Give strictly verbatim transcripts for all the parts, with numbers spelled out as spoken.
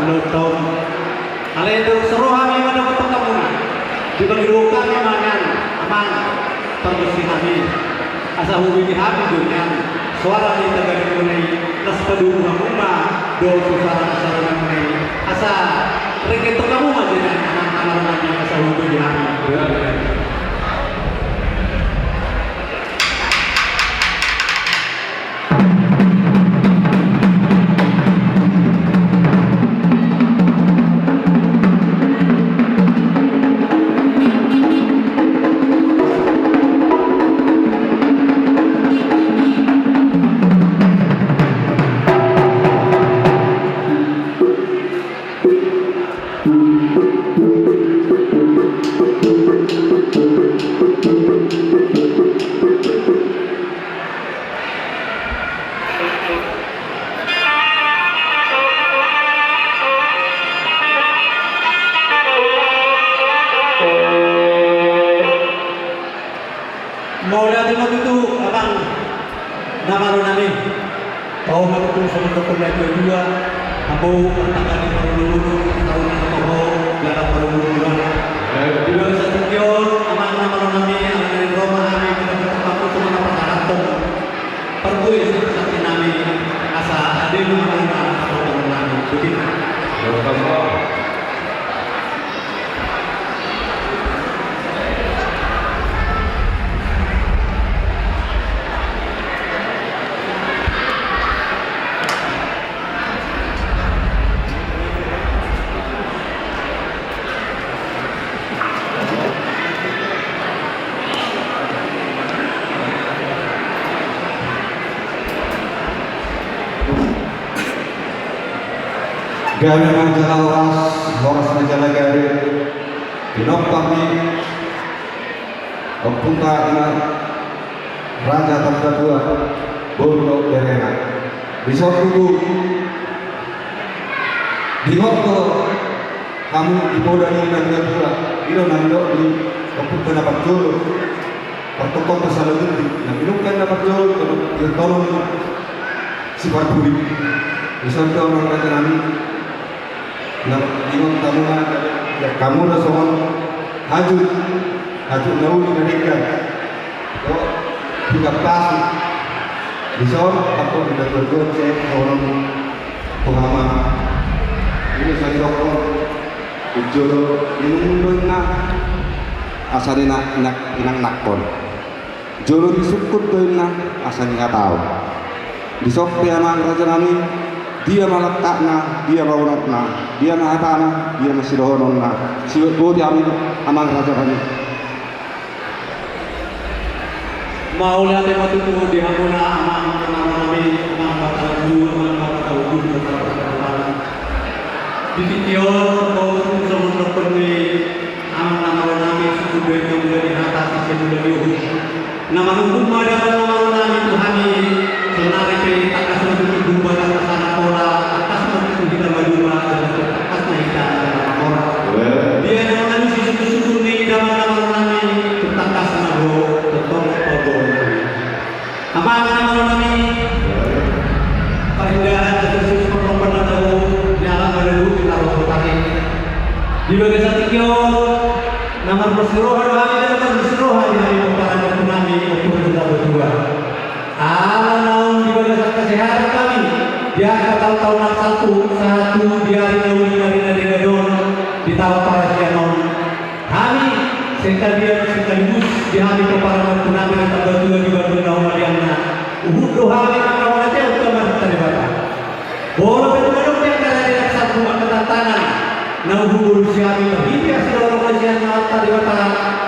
Alai dohot saroha hami mandapothon hamuna, dipangido hami ma nian amang, pargonsi hami, asa hubege hami do nian soara ni tagamon muna i, laos padomu hamu ma dohot suara na saroha muna i, asa rengkethon hamu ma do nian amang na marhaha i, asa hubege hami. Mauliate ma tutu amang na marhaha i. Tau ma tutu songon dohonon ni natuatua, hamu martangga ni parolopolop, tau ma tutu ho jala parolopolop. Di bagasan tingki on amang na marhaha i, ala naeng ro ma hami mandapothon hamu songon na pasahathon parbue saksisaksinami, asa adil ma hamuna parolopolopnami. Begitu. Gabe ma jala horas, horas ma jala gabe. Tinompar ni ompunta ima Raja Tambatua, boru dohot berena. Dison tutu, diingot do hamu di poda ni natuatua, i do na nidok ni ompunta na parjolo, partongkol tu sala gunti, na pinungka na parjolo, tu tongon siparburi. Dison do amang rajanami. Na ingot hamu ma, ia hamu do songon hajut, hajut na uli na denggan. Dohot piga pasu. Dison, anggo di natuatua, sai songon tu hamu ma. Ini sai songon. Ujo do, inum do inna. Asa ni na, na, inangnangkon. Jolo ni sungkun do inna, asa ni hataon. Dison pe amang rajanami, dia ma langkatna, dia ma unokna, dia ma hatana, dia ma sidohononna, siboiboi hami amang rajanami. Mauliate ma tutu di hamuna amang na marhaha i, amang parhata uju, amang parhata uju, amang parhata uju. Di tingki on, songon dohonon ni amang na marhaha i, sungkun do i mula ni hata, sise mula ni uhum. Na manuhuk ma di amang na marhaha i tu hami, saonari pe tangkas ma tutu hita marpola, tangkas ma tutu hita maduma, jala tangkas ma hita marmora. Dia na mangalusi sungkunsungkun ni damang na marhaha i, tangkas ma do tongtong parbue. Amang na marhaha i, parindahan na sungkun parlompan na tabo, ni amang na leluhur di tabo kota i. Di bagasan tingki on, na marboras ni roha do hami, na marboras ni roha di hami pomparan ni ompunami, Ompu Raja Tambatua. Ala naung di bagasan kesehatan hami, di angka taon-taon na salpu, sahat tu di ari na uli, ari na denggan on, di taon parasian on. Hami, sekalian, sekaligus, di hami pomparan ni ompunami Raja Tambatua di Bandung na humaliangna. Huhut do hami mangkaholongi tu Amanta Debata. Molo pe tung adong di angka na salpu, angka tantangan na huhut bolusi hami, marhite asi dohot ni sian Amanta Debata,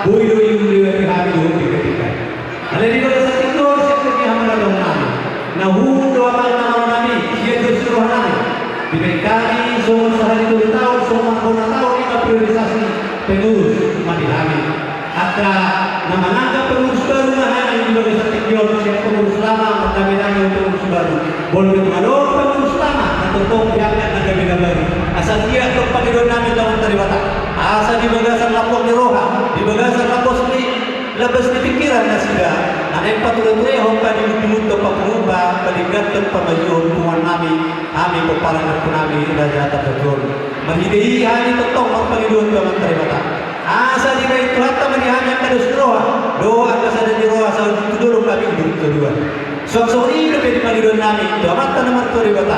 boi do i mangalehon hami dohot di ketika. Alai di bagasan tingki on, sian tingki hami na dong nami. Na huhut do amang na marhaha i, sian dos ni rohanami. Dibahen hami songon sahali tolu taon, songon bona taon i ma priorisasi pengurus ma di hami. Angka na mananggap pengurus baru ma hami di bagasan tingki on, sian pengurus lama mardame-dame tu pengurus baru. Molo pe tung adong pengurus lama na tongtong diangkat na gabe na baru. Asa dia do pangidoannami tu Amanta Debata. Asa di bagasan lambok ni roha, di bagasan lambok ni, lambok ni pingkiran nasida. Na naeng patureturehon padimudimu, papungupa, padengganhon, pamajuhon punguan nami, hami pomparan ni ompu nami Raja Tandatuhon. Marhite i hami tongtong marpangidoan tu Amanta Debata, asa dibahen Tuhanta ma di hami angka dos ni roha dohot angka sada ni roha sahat tu dolok hami di tingki on. Suang songon i dope di pangidoan nami tu Amanta na martua Debata,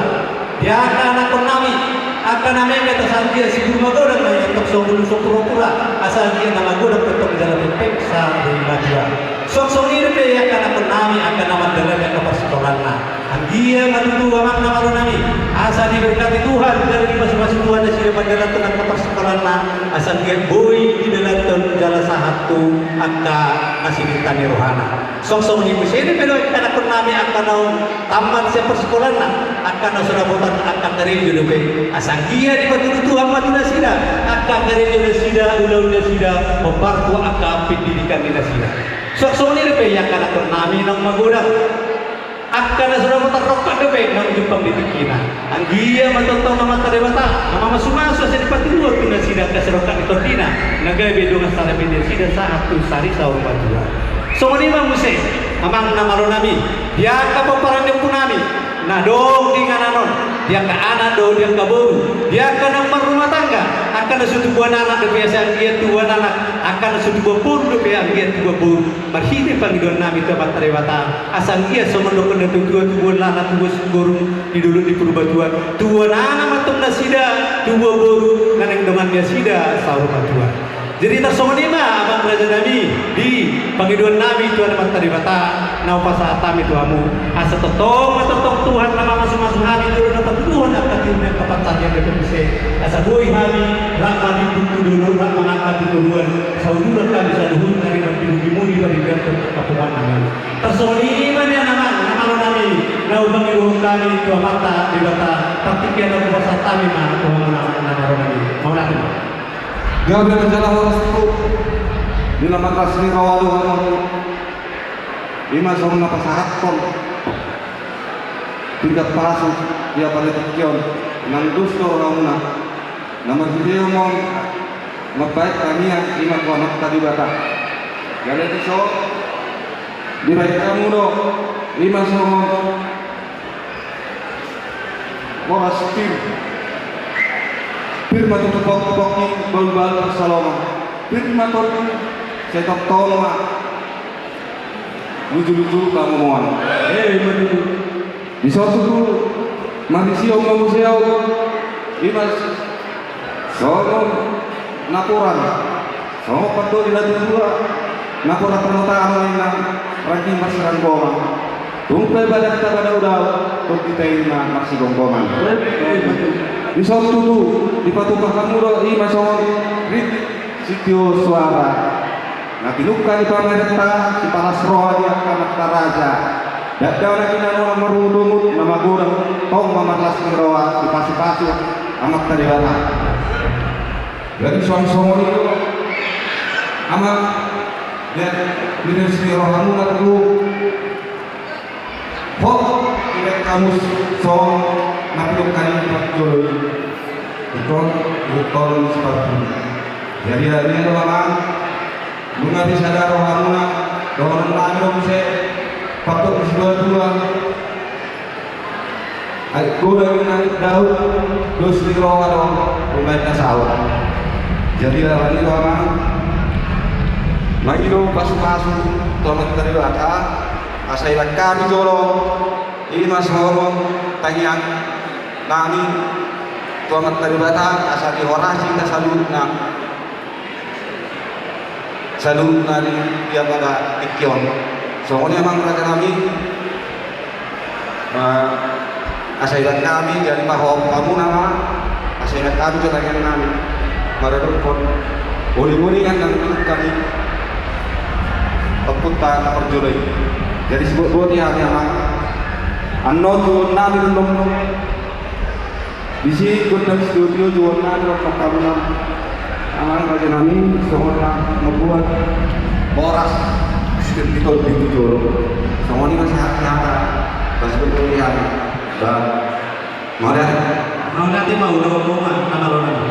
di angka anakkon nami, angka na meme asa anggiat siguru magodang ma i, antong so molo so purapura, asa anggiat na magodang pe antong jala pengpeng saur matua. Suang songon i dope di angka anakkon nami, angka na mandalani angka parsikolaan na, anggiat ma tutu, amang na malo nami, asa diberkati Tuhan jala dipasupasu Tuhan nasida mandalanhon angka parsikolaan na, asa anggiat boi didalanhon jala sahat tu angka na sininta ni rohana. Suang songon i muse dope di angka anakkon nami, angka naung tamat sian parsikolaan na, angka na so dapotan angka karejo dope, asa anggiat dipatudu Tuhan ma tu nasida angka karejo nasida, ulaon nasida, hombar tu angka pendidikan ni nasida. Suang songon i dope di angka anakkon nami naung magodang, angka na so dapotan rongkap dope naung jumpang di tingkina. Anggiat ma tongtong Amanta Debata na mamasumasu asa dipatuduhon tu nasida angka sirongkap ni tondina, na gabe dongan saripe nasida sahat tu sari saur matua. Songon i ma muse, amang na malo nami, di angka pomparan ni ompu nami na adong di inganan on, di angka anak dohot di angka boru, di angka naung marrumah tangga, angka na so tubuan anak dope asa anggiat tubuan anak, angka na so tubuan boru dope anggiat tubuan boru. Marhite pangidoan nami tu Amanta Debata, asa anggiat songon dohonon ni natuatua, tubuan anak tubuan singkoru di dolok ni Purbatua, tubuan anak ma antong nasida, tubuan boru na naeng dongan ni nasida saur matua. Jadi tarsongon i ma, amang raja nami, di pangidoan nami tu Amanta Debata na hupasahat hami tu hamu, asa tongtong ma tongtong Tuhan na mamasumasu hami tu na patuduhon angka tiur ni angka pansarian dope muse, asa boi hami rap manimbung tu dolok, rap mangangkat tu toruan, sauduran hami saluhutna di na pinudimuni, padengganhon angka punguan nami. Tarsongon i ma nian, amang na malo nami, na hupangidohon hami tu Amanta Debata, partingkian na hupasahat hami ma tu hamu, amang na malo nami. Mauliate. Gabe ma jala horas tu di na marlas ni roha do hamu. I ma songon na pasahathon pinggan pasu di ampara tingki on, nang dos do rohamuna. Na marhitehon on mambahen tangiang i ma tu Amanta Debata. Jala dison dibahen hamu do i ma songon horas pir. Pir ma tutu pongki, pongki bahulbahul pansalongan. Pir ma tondi, sai tongtong ma lujuluju pangomoan. Eh, ima tutu. Dison tutu marisi on ma muse on, i ma songon napuran, songon pandok ni natuatua, napuran tano-tano i na ranggi marsiranggongan. Tung pe badanta badaudaun, tondinta i na marsigomgoman. Dison tutu dipatupa hamu do i ma songon rintik sitio suara. Na pinungka ni pamerenta, sipalas roha di angka amanta raja. Dakdanak i na nunga marungutungut, na magodang, tong ma marlas ni roha, dipasupasu Amanta Debata. Jadi suang songon i do, amang, ya, di rintik ni rohamuna tutu. Hot, ibaen hamu songon na pinungka ni parjolo i. Ingkon, ingkon sipatu. Jadi, jadi, amang, nunga be sada rohamuna, dohonon nami do muse, patok ni situatua. Ai godang na nidok, dos ni roha do umbahen na saut. Jadi, alani do, amang, mangido pasupasu tu Amanta Debata, asa ibaen hami jolo, i ma songon tangiang nami tu Amanta Debata, asa dihorasi hita saluhutna, saluhutna di, di ampara tingki on. Songon i, amang raja nami, eh, asa ibaen hami, jadi pahohom hamu nama, asa ibaen hami jolo tangiang nami maradophon uninguningan na pinungka ni ompunta na parjolo i. Jadi sibotoboto i hami, amang. Annon tu nami, annon disi gondang situatio, jolo nami rap mangkabunan. Amang raja nami, songon na mambuat horas sian di tondi tu jolo. Songon i ma sahat ni hata, basi berkuliah. Ba, mauliate. Mauliate ma, udah ngomong ma, nama lo nami.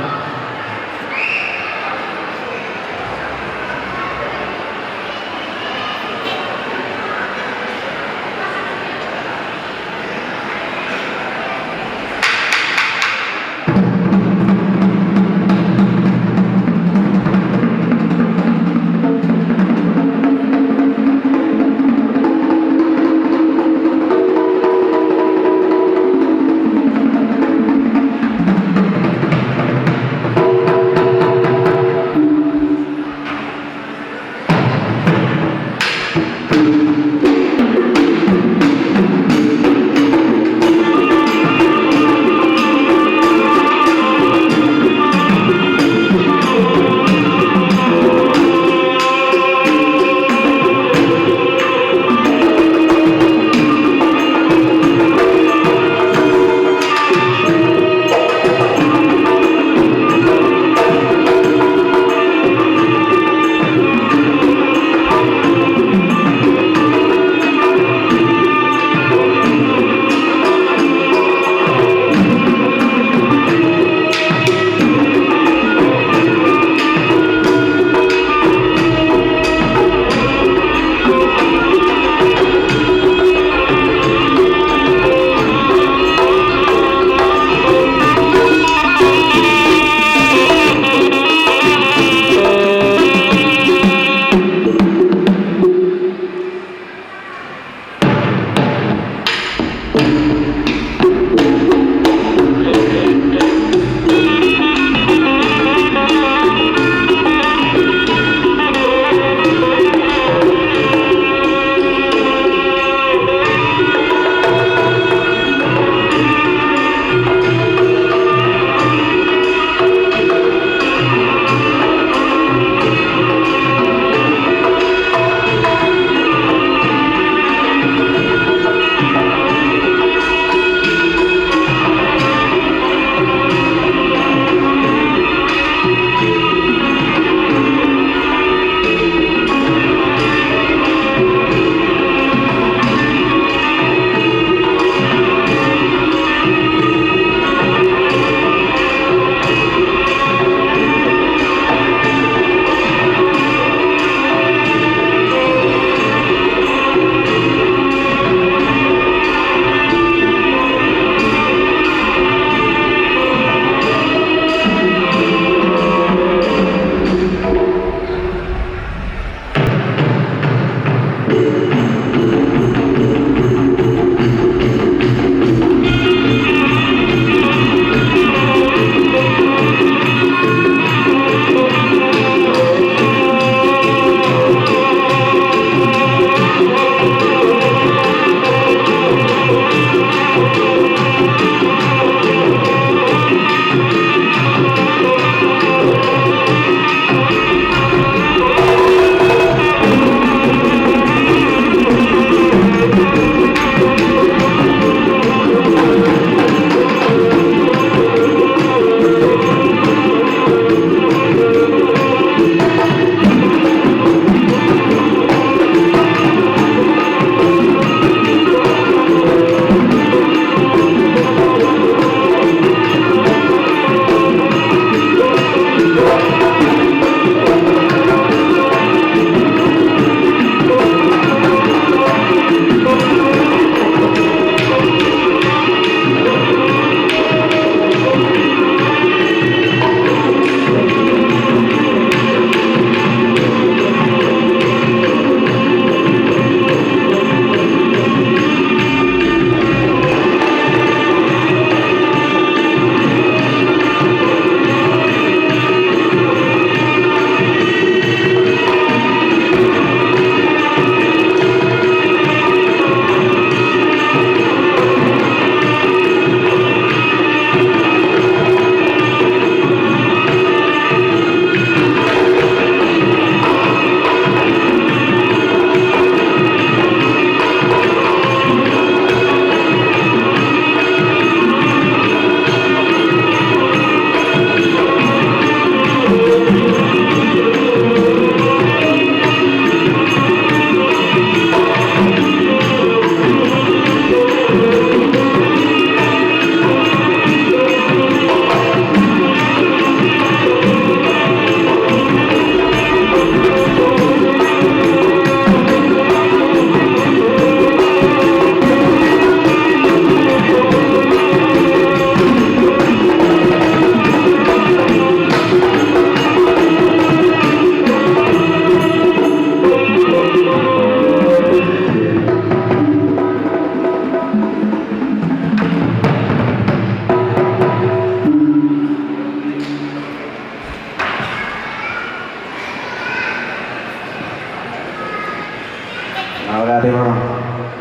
Ate ma,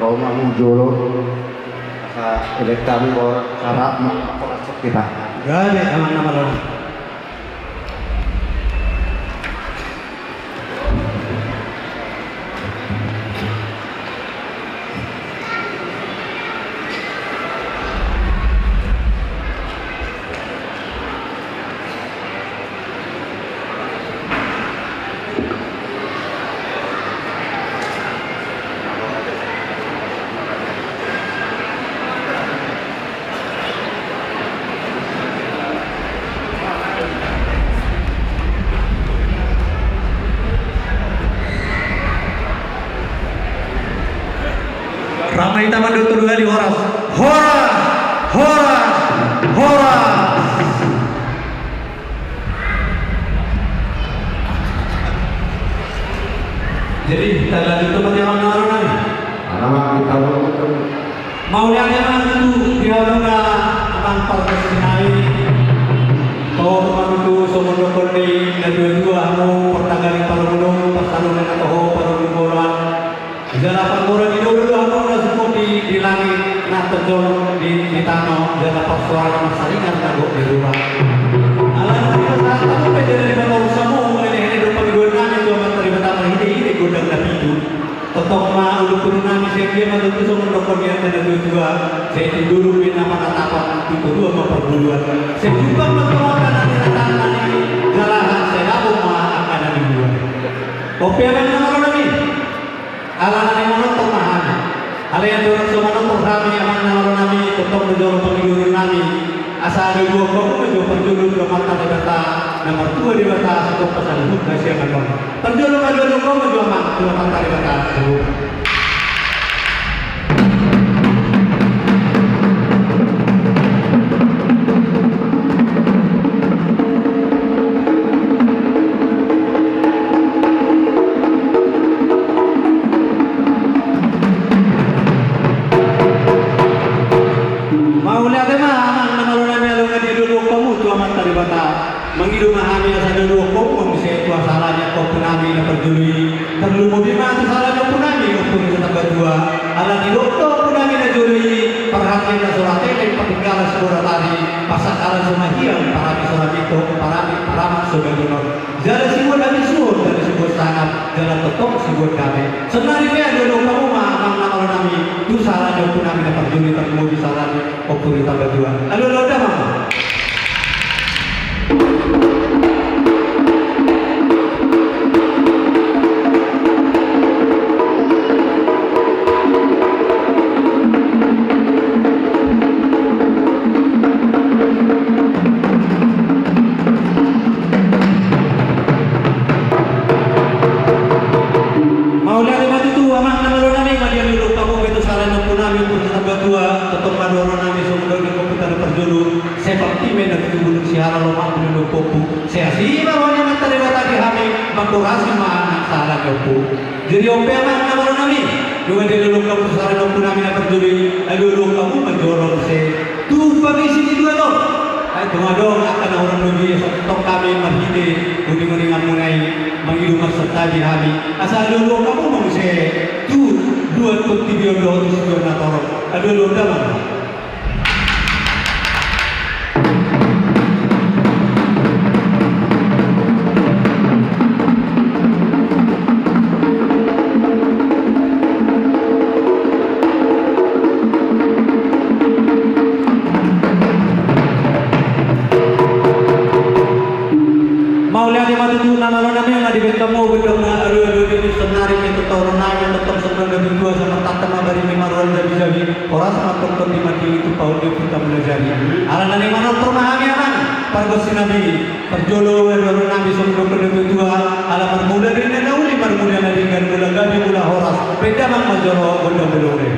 ro ma hamu jolo. Asa elek hami borat, cara ma, borat sok hita. Gabe, amang na malo. Rap ma hita mandok tolu hali horas. Horas! Horas! Horas! Jadi, talanjut tu amang na ro nami. Amang, kita ro. Mauliate ma tutu di hamuna amang pargonsi nami. Toho ma tutu songon dohonon ni na tuatua, hamu partaganing parunggunan, parsaluhutna toho parunggunan. Jala panggoran ni dolok do hamu na sumurung di, di langit, na tonjol di, di tano, jala parsuara na marsaringar na gok di rura. Ala ni i ma sahat hamu pe jala di mata urusanmu, mangelekelek do pangidoan nami tu Amanta Debata marhitehite gondang na pitu. Tongtong ma uluphon nami, sai dia ma tutu songon dohonon ni angka na tuatua, sai tu dolok pe na panatapan, tu toruan ma parngoluan. Sai jumpang ma tu angka na tinatangani, jala sai dapot ma angka na niuluan. On pe amang na ro nami. Ala na ni manortor ma hami. Ala ni andorang so manortor hami, amang na ro nami, tongtong do jolo pangidoan nami. Asa alualuhon hamu ma jo parjolo tu Amanta Debata, na martua Debata, sitongka saluhutna sian on. Parjolo ma alualuhon hamu ma jo amang tu Amanta Debata. Mauliate ma amang na malo nami, ala nunga dialualuhon hamu tu Amanta Debata. Mangido ma hami asa dialualuhon hamu ma muse tu sala ni angka ompu nami na parjolo i. Tarlumobi ma tu sala ni ompu nami Ompu Rita Tambatua. Ala didok do ompu nami na jolo i, parhatian na so ra tene, patinggalan so ra tari, pasangkalan so mahiang, parami so ra minto, parami, paramak so baginon. Jala sibuat habisuhon, jala sibuat sangap, jala tongtong sibuat dame. Saonari pe alualuhon hamu ma amang na malo nami, tu sala ni ompu nami na parjolo i, tarlumobi sala ni Ompu Rita Tambatua. Alualuhon damang. Mauliate ma tutu amang na malo nami, ma dialualuhon hamu be tu sala ni ompu nami Ompu Rita Tambatua, tongtong ma dohonon nami songon na nidok ni ompunta na parjolo, sai pangki ma inna tutu bulung sihara, lomak bulung ni ompompu, sai asi ma roha ni Amanta Debata di hami, manghorasi ma nang sala ni ompu. Jadi on pe amang na malo nami, nunga dialualuhon hamu tu sala ni ompu nami na parjolo i, alualuhon hamu ma jolo muse tu pangisi ni dua tong. Ai tung adong angka na hurang lobi, asa tongtong hami marhite uninguninganmuna i mangido marsantabi hami. Asa alualuhon hamu ma muse tu dua tonti bion dohot tu situan na torop. Alualuhon damang. Mauliate ma tutu na malo nami, na dibahen hamu gondang na alualuhon i. Saonari pe tu toru nami tongtong songon na tuatua, samartanta ma bari ni maruan jabijabi. Horas ma tongtong di mandi, tu paut ni ompunta Mulajadi. Ala na ni manortor ma hami amang pargonsi nami. Parjolo alualuhon nami songon na nidok ni na tuatua, ala marmula do inna na uli, marmula na denggan, mula gabe mula horas. Bahen damang ma jolo gondang bolongna i.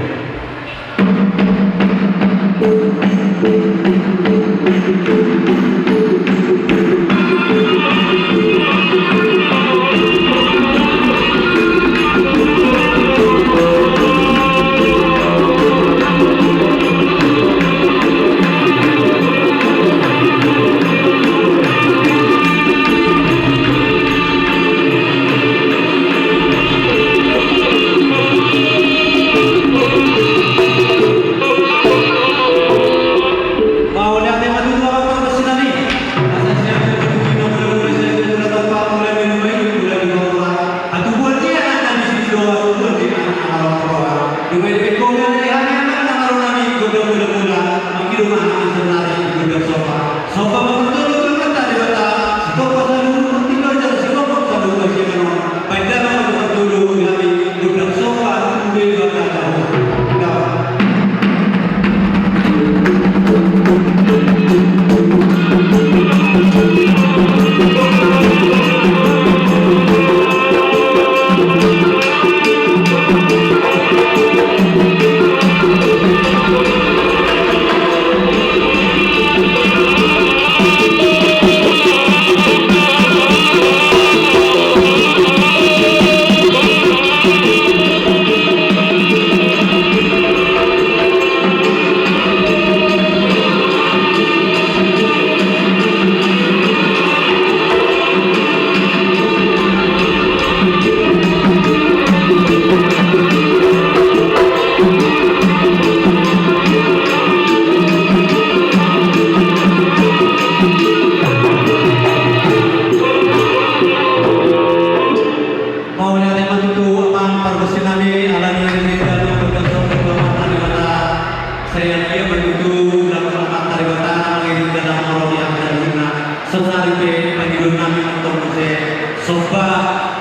Somba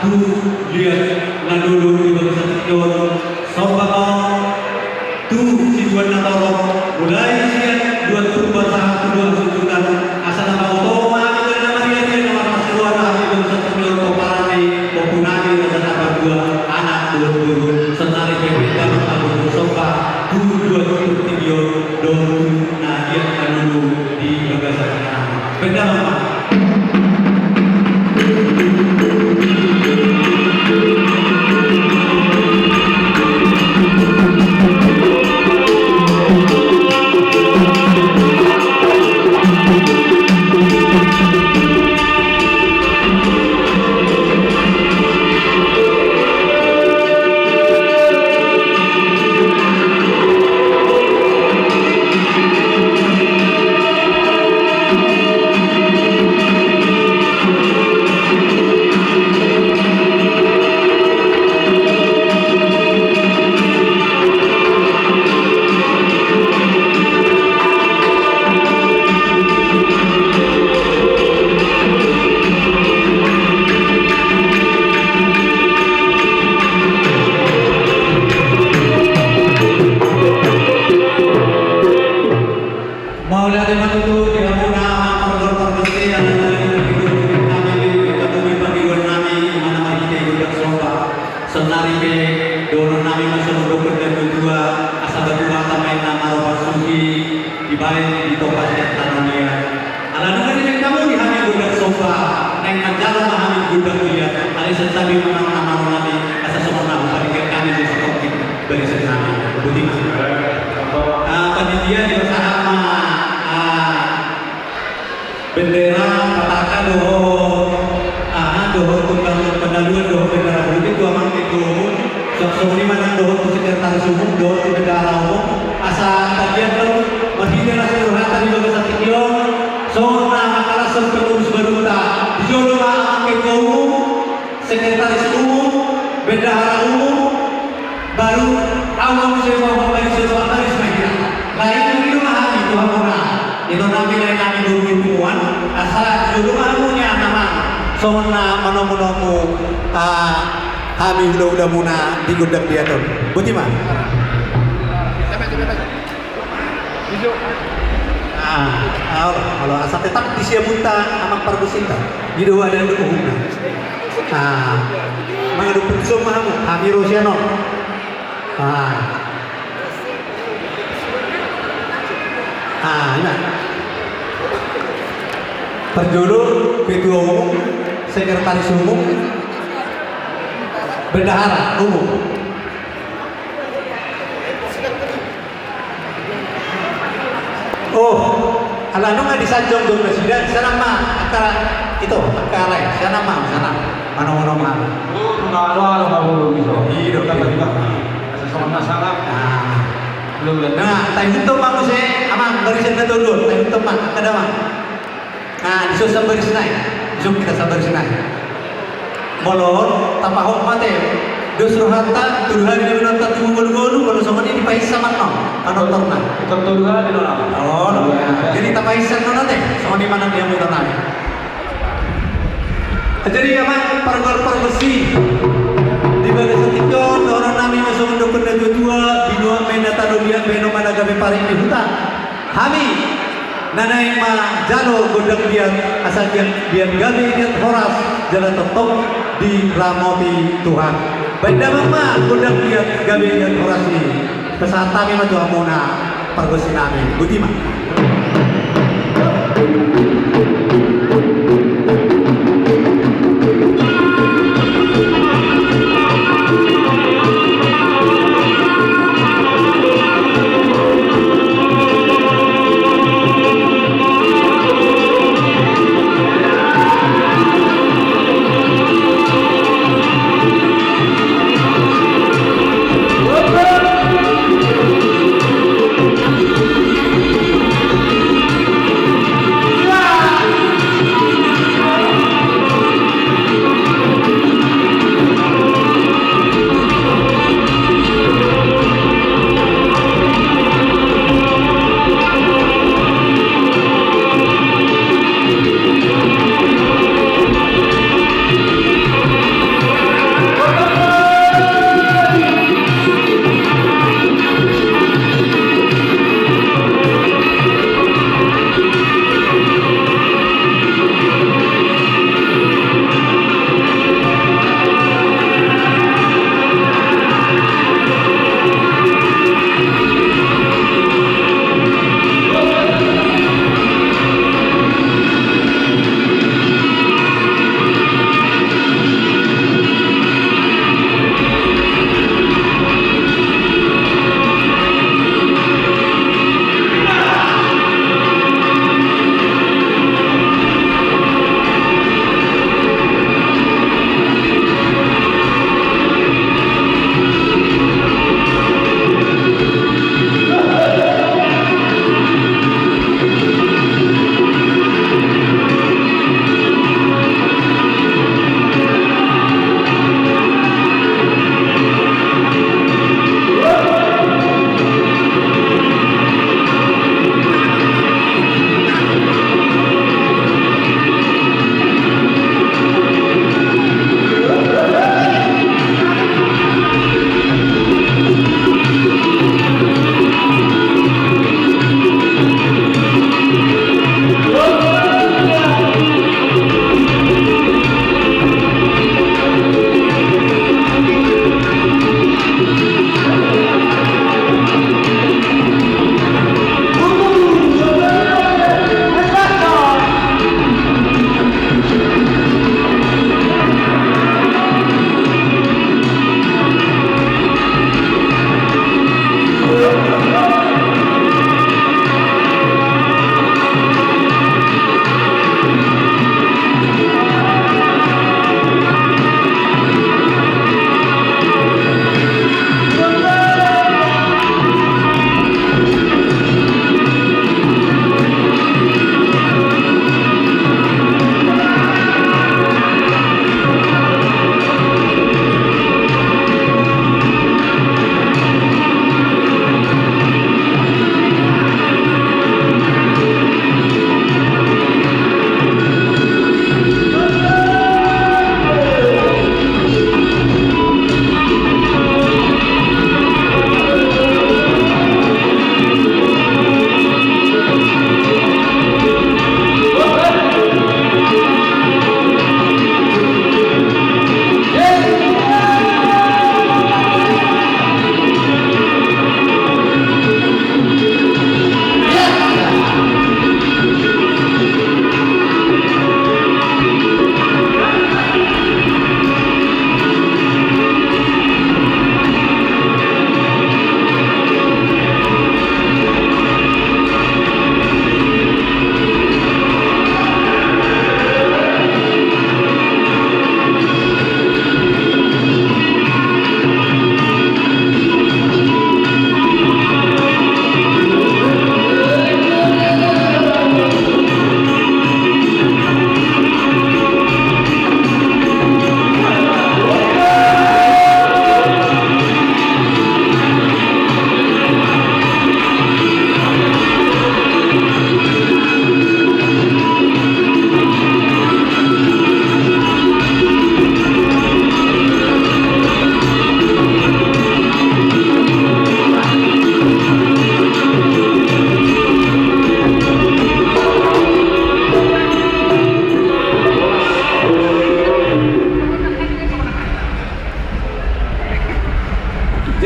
tu liat na dulu di bagasan tingki on. Somba ma on tu siduan na torop, mulai sian duan turba sahat tu duan sundutan. Asa na pabotohon ma hami na mariaria na marlas ni roha hami di bagasan tingki on, pomparan ni ompunami Raja Napardua, anak dohot boru. Saonnari pe bahen damang ma gondang somba tu duan turba tingki on dohot tu na liat na dulu di bagasan tingki on. Bahen damang ma. Mauliate ma tutu di hamuna, amang pargonsi, ala ni na pangkibuan nami, i ma na marhite gondang somba. Saonnari pe dohonon nami ma songon dohonon ni natuatua, asa batu bata ma inna maropat suhi, dibaen ditompa sian tano liat. Ala nunga dibaen hamu di hami gondang somba, naeng manjalo ma hami gondang liat, alai santabi ma amang na malo nami, asa songon na huparinggil hami di sotongkin barisan nami. Boti ma. Ah, panitia, dipasahat ma, ah, bendera, pataka dohot, aha, dohot gondang pandaluan dohot bendera putih tu amang ketua umum, suang songon i ma nang dohot tu sekretaris umum, dohot tu bendahara umum, asa tagiat do marhite las ni rohanta di bagasan tingki on, songon na mangkalashon pengurus barunta, di jolo ma amang ketua umum, sekretaris umum, bendahara umum, baru ahu ma muse, baru baris, baru baris ma hita. Lain nami do ma hami tu hamuna. Ito nami lain nami do di punguan, asa jolo ma hamu nian amang. Songon na manomunomu, ah, hami hulahula muna di gondang liat on. Boti ma. Ah, ah, olo, olo, asa tetap di siamunta amang pargonsinta. Di do ada do uhumna. Ah, mangadopi tuson ma hamu, hami ro sian on. Ah. Ah, ima. Parjolo ketua umum, sekretaris umum, bendahara umum. Oh, ala nunga disanjong do nasida, sian on ma angka ito, angka lae, sian on ma, sian on. Manomunomu. Oh, na alo, alo, alo, alo, bisa. Iya, do, kan, kan. Asa songon na salah. Nah. Belum, belum. Nah, taihut ma muse, amang, barisan na tolu on, taihut ma, angka damang. Nah, dison sambarisna i. Dison hita sambarisna i. Molo on, tapahot ma ate. Dos rohanta, tolu hali do nonton tu ngolu-ngolu, molo songon i dipainsa ma annon, panortorna. Tolu hali do. Oh, iya. Jadi tapainsa annon ate, songon i ma na di hamu tanami. Jadi amang pargonsi, di bagasan tingki on, dohonon nami ma songon dohonon ni natuatua, binuat ma inna tano liat, baenon ma na gabe parik ni huta. Hami na naeng manjalo gondang liat, asa liat, liat gabe liat horas, jala tongtong diramoti Tuhan. Baen damang ma gondang liat gabe liat horas i. Pasahat hami ma tu hamuna pargonsi nami. Boti ma.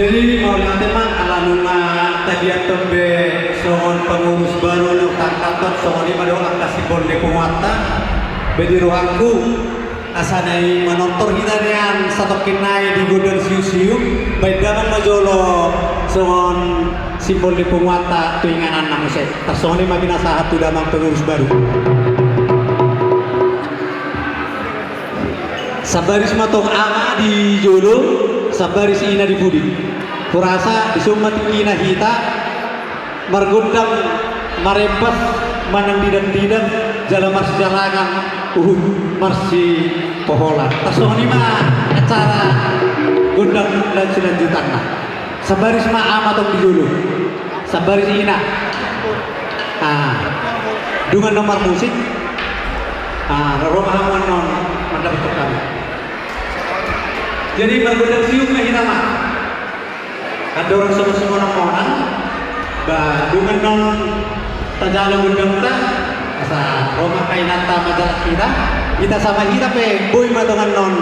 Jadi mauliate ma ala nunga tadiathon be songon pengurus baru na hutangkathon, songon i ma do angka simbol ni punguanta. Be di rohangku asa naeng manortor hita nian satongkin nai di gondang siuk-siuk, baen damang ma jolo songon simbol ni punguanta tu ingananna muse. Tarsongon i ma pinasahat tu damang pengurus baru. Sambaris ma tong ama di jolo, sambaris ina di pudi. Hurasa dison ma tingkina hita margondang marembas manang didang-didang jala marsijalangan huhut marsipoholan. Tarsongon i ma acara gondang lan silanjutanna. Sambaris ma ama tong di jolo. Sambaris ina. Ah, dungan na marmusik. Ah, ro ma hamu annon mandapot hami. Jadi margondang siuk ma hita ma. Andorang songon-songon on monang, ba, dung annon tajalo gondangta, asa ro ma angka inanta manjalang hita, hita sama hita pe boi ma tong annon,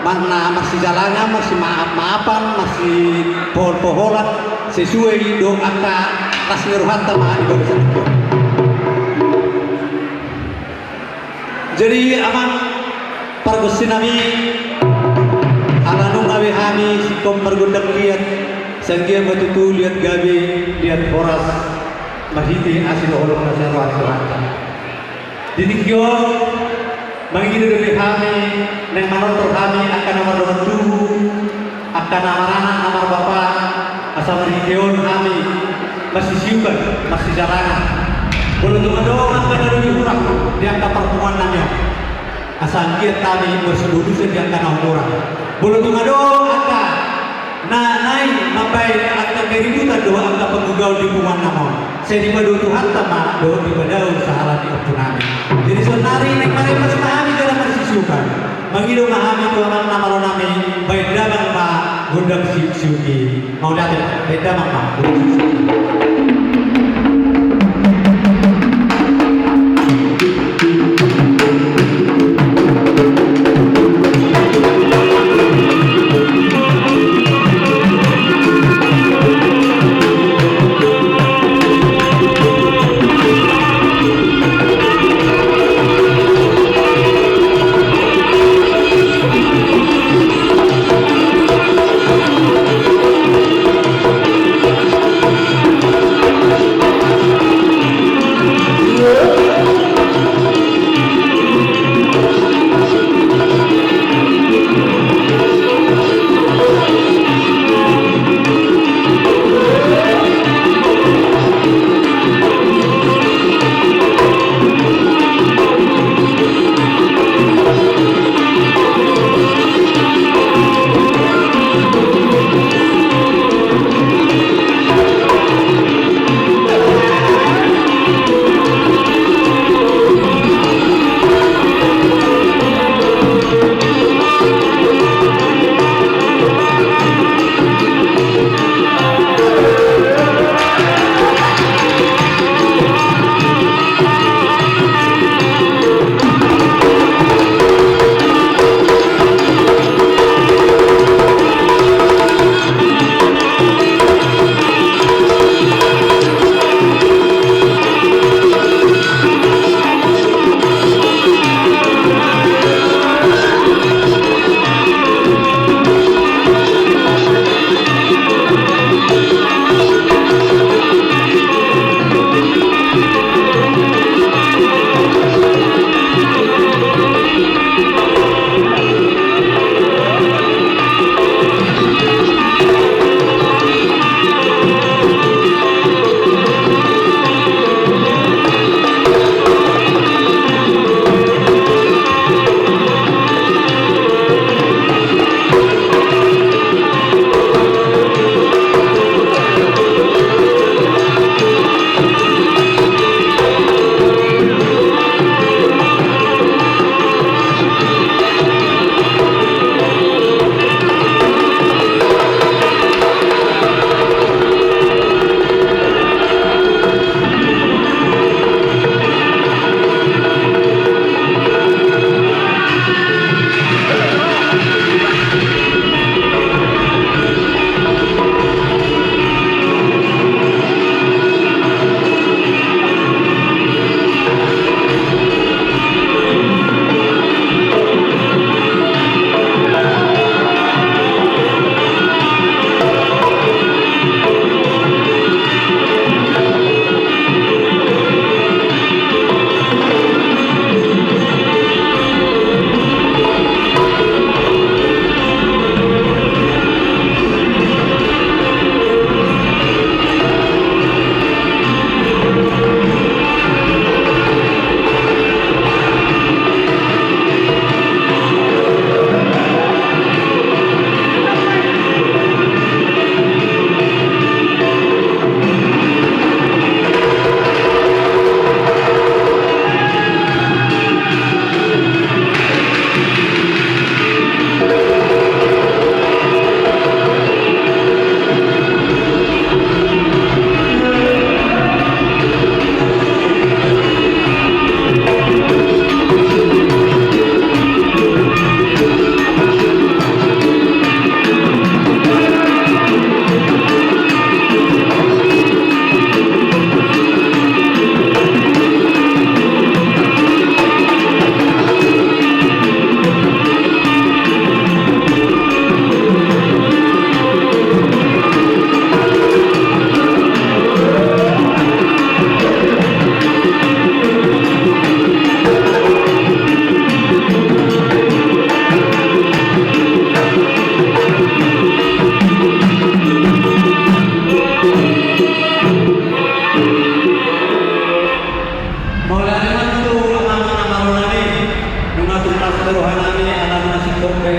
ma-, na marsijalangan, marsimaaf-maafan, marsipohol-poholan, sesuai do angka las ni rohanta ma di bagasan on. Jadi amang pargonsi nami, ala nunga be hami singkop margondang liat, sai anggiat ma tutu liat gabe, liat horas, marhite asi dohot holong na sai roha ni Tuhanta. Di tingki on mangido do be hami, naeng manortor hami angka na mardongan tubu, angka na maranak na marbapa, asa marhite on hami marsisiukan, marsijalangan. Molo tung adong angka na lobi hurang di angka parpunguan nami on, asa anggiat hami marsibolusna di angka na hurang. Molo tung adong angka na naeng mambaen angka keributan dohot angka panggogoon di punguan nami on, sai dipado Tuhanta ma dohot dipadao sahala ni ompu nami. Jadi saonnari naeng marembas ma hami jala marsisiukan. Mangido ma hami tu amang na malo nami, baen damang ma gondang siuk-siuk i. Mauliate, baen damang ma gondang siuk-siuk i.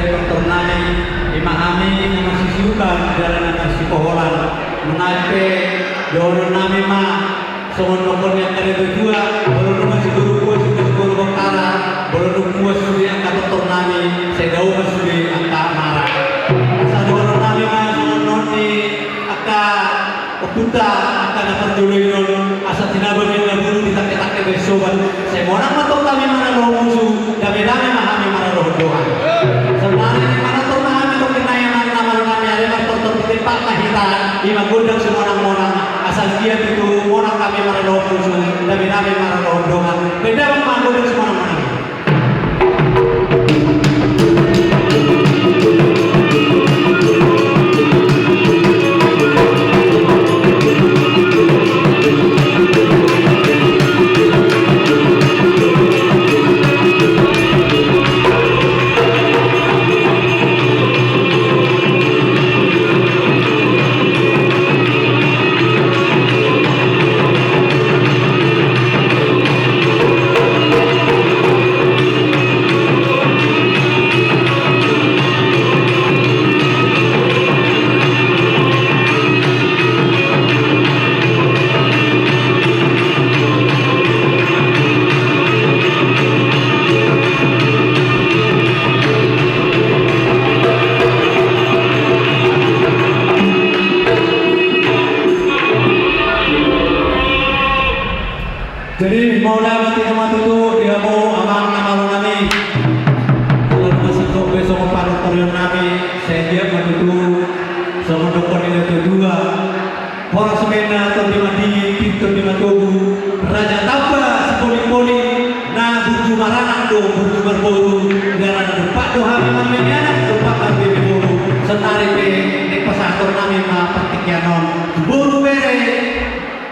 Tortor nami, ima hami na marsisiukan jala na marsipoholan. Nunga pe dohonon nami ma songon dohonon ni angka na tuatua, molo dung masiboru puas, masiboru pomparan, molo dung puas sude angka tortor nami, sai dao ma sude angka mara. Asa dohonon nami ma songon dohonon ni angka ompunta, angka na parjolo i on, asa tinaba ninna bulu, ditangke-tangke baen soban. Sai monang ma tong hami maradophon musu, dame-dame ma hami maradophon dongan. Saonari manortor ma hami tong di na i, amang na malo nami, ale martortor di tempat na hita, ima gondang simonang-monang, asa anggiat tutu monang hami maradophon musu, dame-dame maradophon dongan. Baen damang ma gondang simonang-monang i. Jadi mauliate ma tutu di hamu amang na malo nami. Ala nunga singkop be songon panortorion nami, sai anggiat ma tutu songon dohonon ni na tuatua. Horas ma inna tondi madingin, pir tondi matogu, raja tamba sipolin-polin, na burju maranak do burju marboru, jala na dompak do hami marbere anak, dompak marbere boru. Saonari pe dipasahathon nami ma partingkian on tu boru, bere,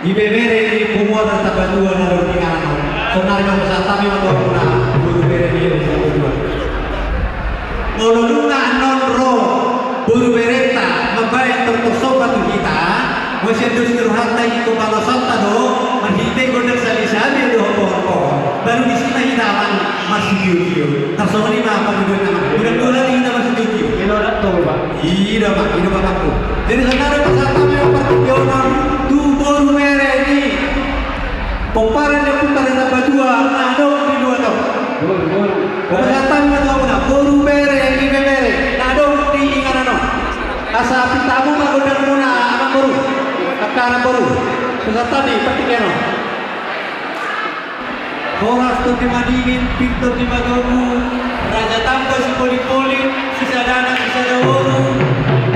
ibebere ni punguan na tambatua na adong di inganan on. Saonari ma pasahat hami ma tu hamuna boru, bere ni ibebere na tambatua. Molo nunga annon ro boru berenta mambaen tortor somba tu hita, molo sian dos ni rohanta ingkon baloshonta do, marhite gondang sali-sali dohot pohon-pohon. Baru disi ma hita amang marsitio-tio. Tarsongon i ma pangidoan nami. Godang do lali hita marsitio-tio. I do, Pak. I do, Pak. I do, Pak. Jadi saonari pasahat hami ma partingkian on tu boru, bere ni pomparan ni ompunta na tambatua na adong di luat on. Pasahat hami ma tu hamuna boru, bere, ibebere na adong di inganan on. Asa pinta hamu ma gondangmuna, amang boru, angka amang boru. Pasahat hami partingkian on. Horas tondi madingin, pir tondi matogu, raja tamba sipolin-polin, sisada anak sisada boru,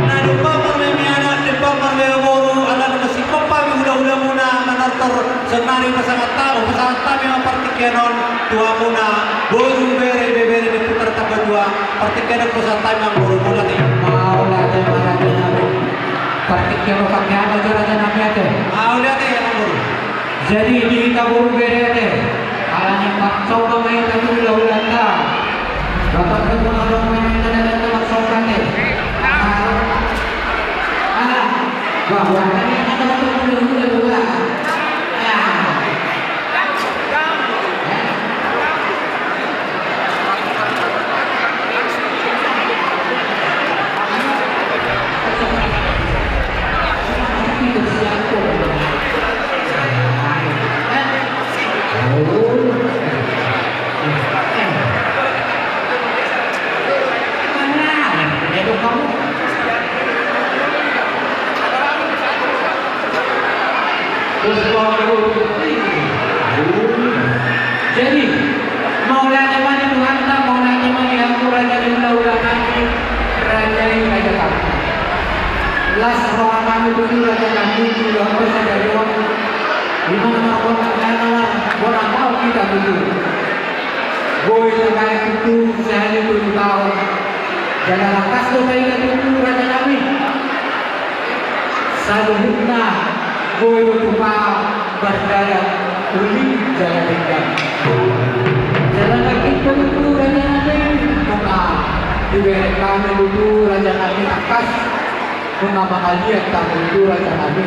na dompak marbere anak, dompak marbere boru, ala nunga singkop hami hula-hulamuna manortor. Saonari pasahat hami, pasahat hami ma partingkian on tu hamuna boru, bere, ibebere ni ompunta na tambatua. Partingkian on pasahat hami ma, amang boru. Mauliate. Mauliate ma, raja nami. Partingkian on pakai adat jo, raja nami, ate. Mauliate, amang boru. Jadi di hita boru, bere, ate, alani parsomba ma hita tu hula-hulanta. Bapak tu pun adong main, ada-ada parsomba, ate. Ah. Bah, buat kami ada tu hula-hula dua. Ah. Jadi, mauliate ma di Tuhanta, mauliate ma di hamu raja ni hula-hula nami, raja i raja nami. Las roha nami tutu, raja nami, di roha sadari on. Di mana margondang na, bona taon hita tutu. Boi tabaen tutu sahali tolu taon. Jala tangkas do taida tutu, raja nami. Saluhutna boi do tupa mardalan uli jala denggan. Jala nangkin pe tutu, raja nami, nunga dibereng hami tutu, raja nami, tangkas nunga mangaliat hamu tutu, raja nami,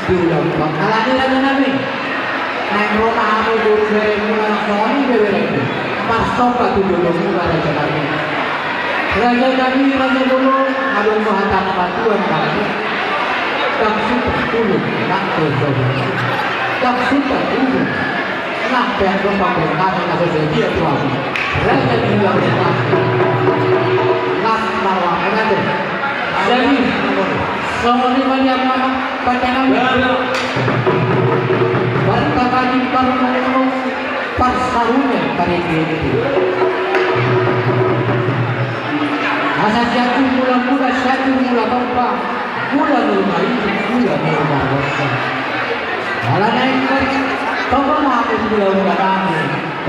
di ulaon on. Alani, raja nami, naeng ro ma hamu boru, beremuna, songon i pe berengmu, marsomba tu dodomuna, raja nami. Raja nami, raja bolon, adong ma hata na matua na mangkok. Ndang suta ulun, ndang pe jolo. Ndang suta ulun, ndang pe adong pambahenan na so sadia tu ahu. Raja di luar rumah. Las marwak na tu. Jadi, songon i ma nian ma, pande nami. Partabani parmongol. Parsarunyan parende. Asa sian tu mula-mula, sian tu mula tompa, mula ni rumah i, mula ni rumah ronda. Ala naeng tongtong ma hamu mula-mula nami,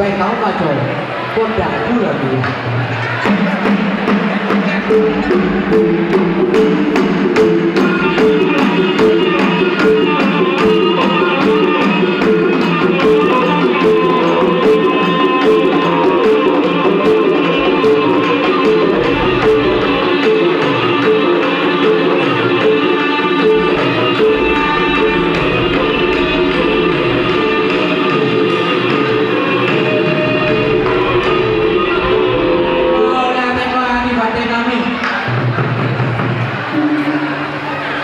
baen hamu ma jo gondang mula-mula.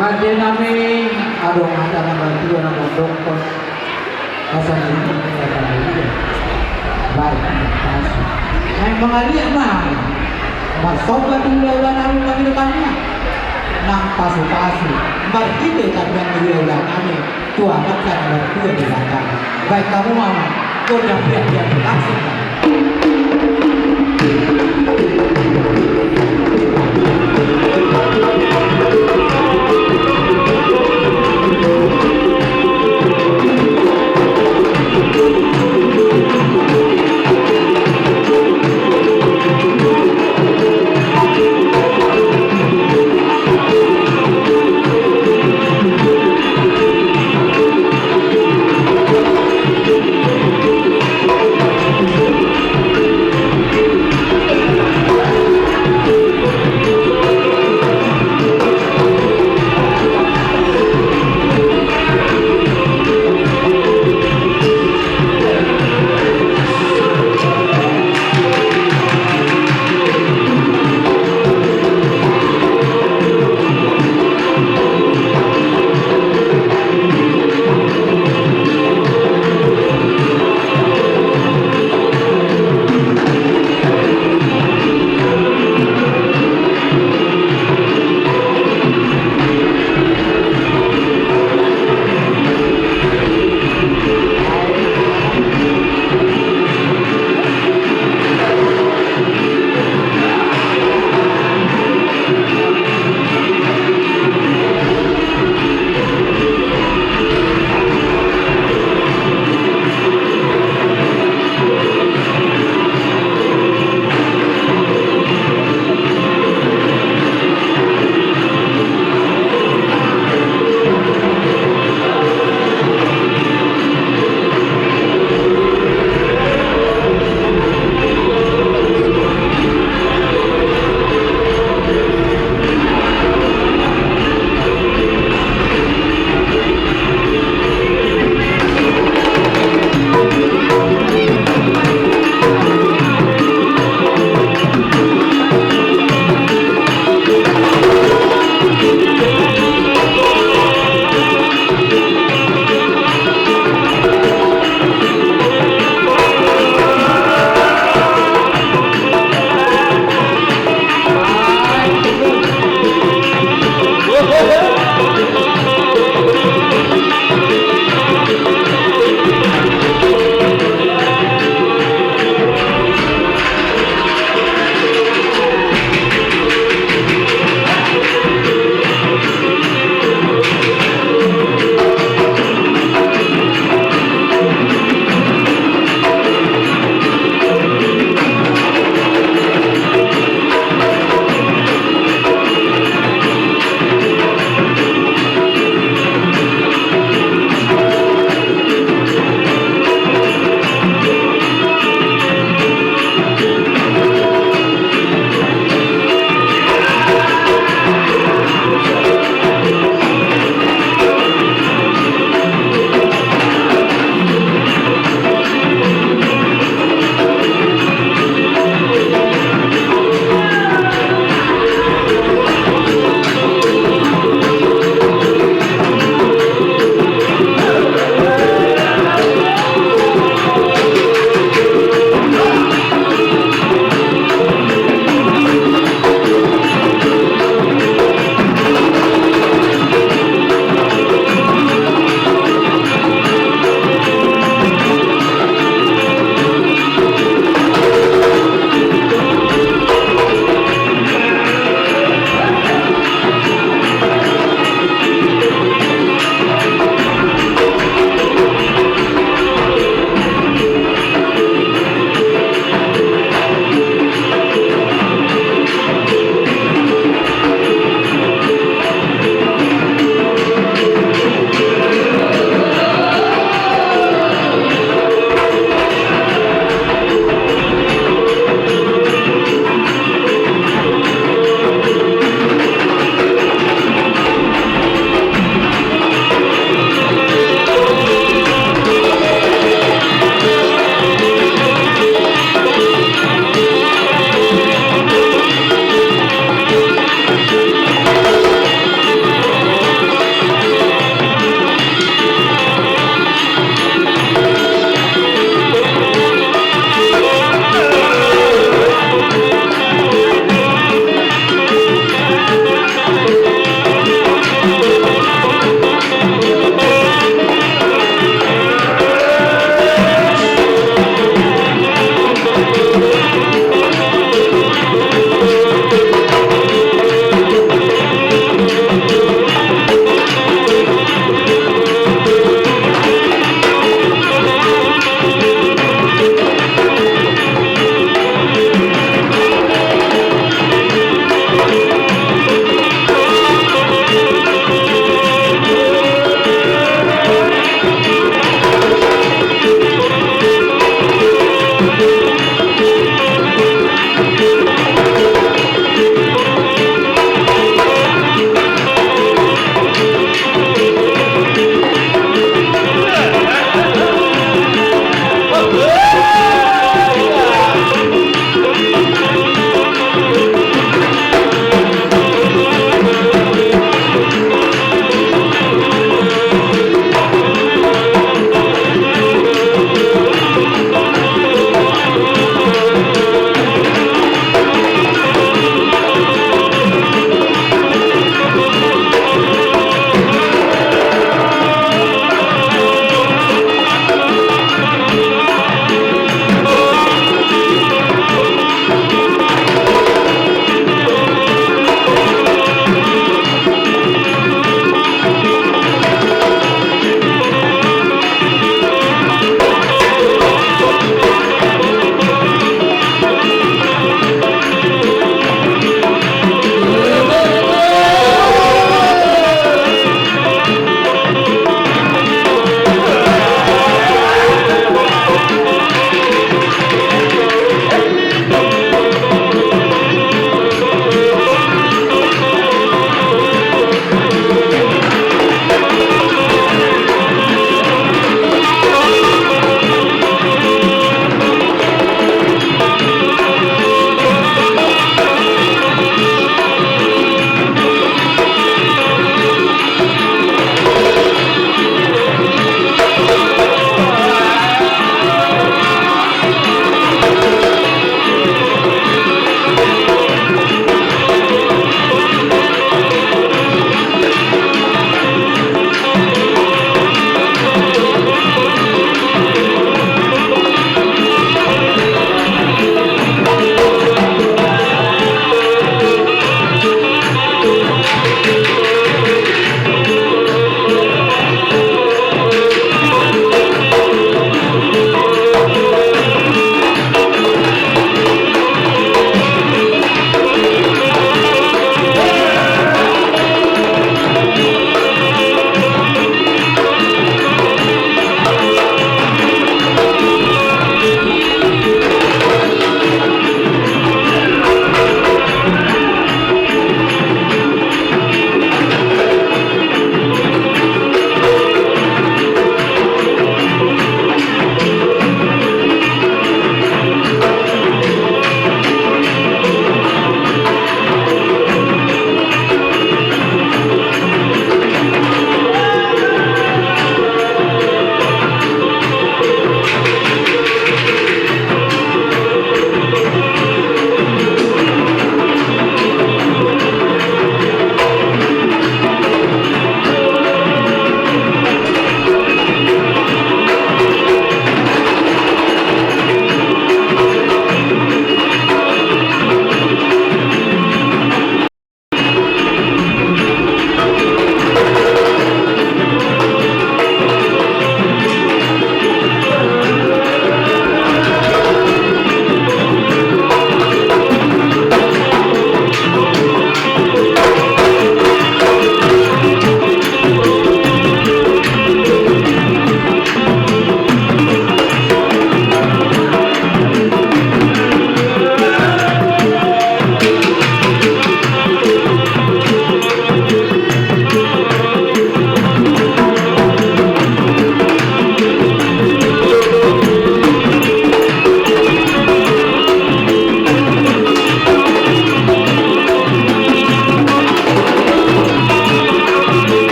Pande nami, adong hata na matua na mandokkon. Asa ni, asa ni, baik, pas. Naeng mangaliat ma. Marsomba tu hulahula nami, nami dohot hami. Nang pasu-pasu. Marhite tangiang ni hulahula nami. Tuhan angka na martua di hata. Baik hamu ma. Gondang piak-piak langsung.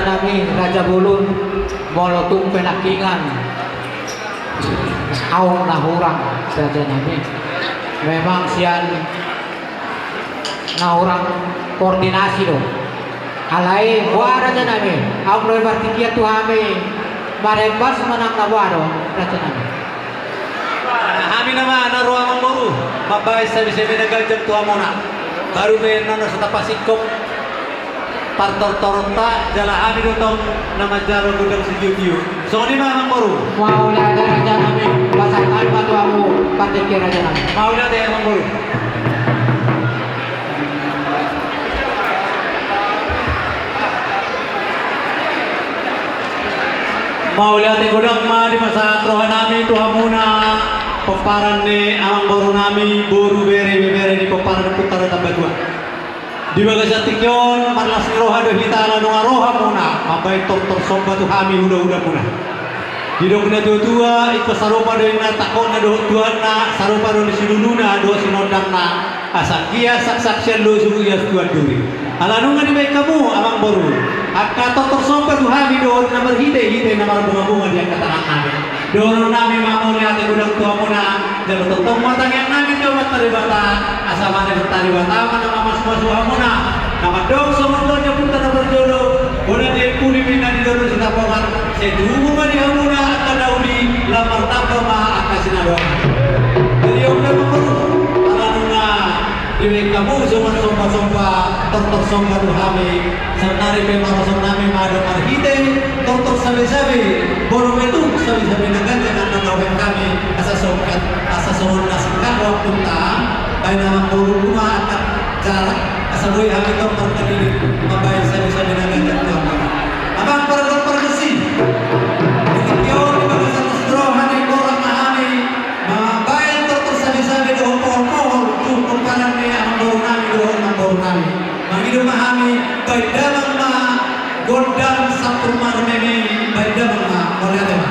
Nami Raja Bolon, molo tung pe nangkiningan ahu na hurang, raja nami. Memang sian na hurang koordinasi do. Alai boha, raja nami, ahu dohot partingkian tu hami, marembas manang na boha do, raja nami. Hami nama na ro, amangboru, mambahen sabe-sabe na ganjang tu hamuna. Baru pe na, na so tapasingkop partortoronta, jala hami do tong na manjalo gondang sitio-tio. Songon i ma, amangboru. Mauliate, raja nami, pasahat hami ma tu hamu partingkian, raja nami. Mauliate, amangboru. Mauliate godang ma di pasahat roha nami tu hamuna, pomparan ni amangboru nami, boru, bere, ibebere di pomparan Ompunta Raja Tambatua. Di bagasan tingki on, marlas ni roha do hita ala nunga ro hamuna mambahen tortor somba tu hami huda-hudamuna. Didok natua-tua, ingkon sarupa do inna tangkokna dohot tuanna, sarupa do ni siluluna dohot sinondangna, asa anggiat saksak sian losu, ias tuan duri. Ala nunga dibahen hamu, amangboru, angka tortor somba tu hami dohot na marhite-hite na marbunga-bunga di angka tangan nami. Dohonon nami ma mauliate godang tu hamuna, jala tongtong ma tangiang nami tu Amanta Debata, asa Amanta Debata ma na mamasu-masu hamuna, na mandok songon dok ni ompunta na parjolo, bona diimpuli pe na didok do sitapongan, sai tubu ma di hamuna angka na uli, lam martamba ma angka sinadokan. Jadi on pe, amangboru, ala nunga dibahen hamu songon somba-somba, tortor somba tu hami. Saonari pe marosononnami ma do marhite tortor sabe-sabe, molo pe tung sabe-sabe na ganjang na naeng hami, asa songkat, asa songon na singkat waktunta, bahen amangboru ma angka jarak, asa boi hami tong martadili mambahen sabe-sabe na ganjang tu hamuna. Amang pargonsi, di tingki on di bagasan las ni roha ni boru ma hami mambahen tortor sabe-sabe dohot pohor-pohor tu pomparan ni amangboru nami dohot namboru nami. Mangido ma hami, bahen damang ma gondang sampur marmeme, bahen damang ma, mauliate ma.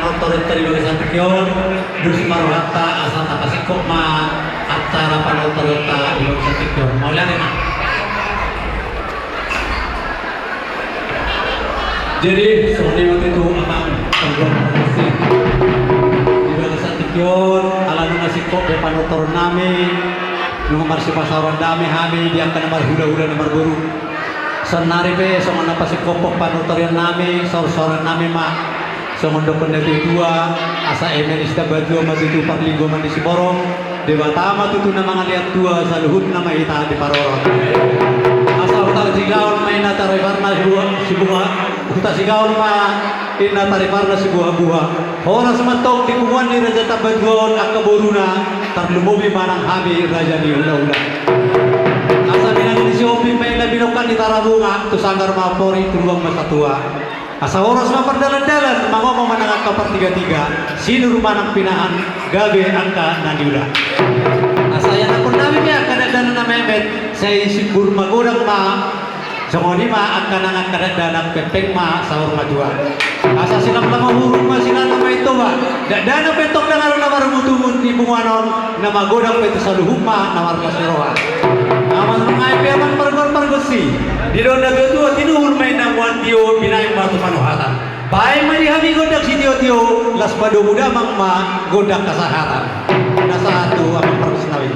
Panortoronta di bagasan tingki on, dos ma rohanta asa tapasingkop ma acara panortoronta di bagasan tingki on. Mauliate ma. Jadi songon i ma tutu amang panggual pargonsi di bagasan tingki on, ala nunga singkop be panortoron nami, nunga marsipasaoran dame hami di angka na marhulahula na marboru. Saonnari pe songon na pasingkophon panortoron nami, saorsaoran nami ma songon dokhon ni natuatua, asa eme ni Sitambatua ma tutu parlinggoman ni Siborok, Debata ma tutu na mangalean tua, saluhutna ma hita diparorot. Asa huta Sigaol ma inna tariparna sibuha, sibuha, huta Sigaol ma inna tariparna sibuhabuha. Horas ma antong di punguan ni Raja Tambatua on angka boruna, tarlumobi manang hami raja ni hulahula. Asa binanga ni Sihombing ma inna binongkak ni Tarabunga, tu sanggar ma pori, tu lubang ma satua. Asa horas ma pardalandalan, mangomo manang angka partigatiga, sinur manang pinahan, gabe angka na niula. Asa ianakhon nami pe angka dakdanak na metmet, sai simbur magodang ma, songon i ma angka nang angka dakdanak, pengpeng ma saur matua. Asa silap na mahurung ma silana ma i Toba, dakdanak pe antong dang adong na marumutumutu di punguan on, na magodang pe tu saluhut ma na marlas ni roha. Amang nunga i pe amang panggual pargonsi, didok natuatua tinuhur ma inna mual tio, binahen ma tu panuhatan. Bahen ma di hami gondang sitiotio, las padomu damang ma gondang hasahatan. Na sahat tu amang pargonsi nami.